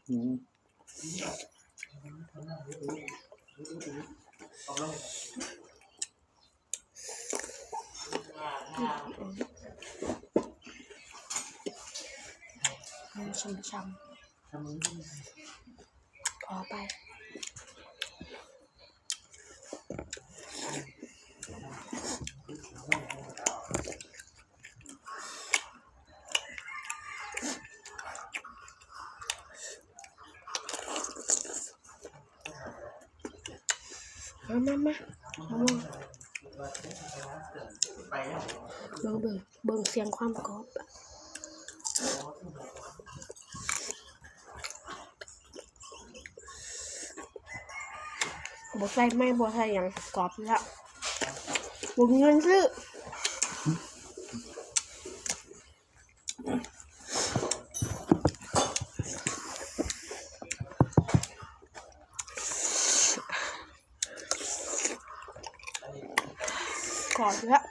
ອືມ ມັນຊ່ຳໆ ຂໍໄປ. ມາ ມາ ມາ ເບິ່ງ ເບິ່ງ ເບິ່ງສຽງຄວາມກອບ. ບໍ່ໃສ່ໄມ້ ບໍ່ໃສ່ຫຍັງ ກອບຢູ່ແລ້ວ ບໍ່ມີເງິນຊື້. ກອບແລ້ວ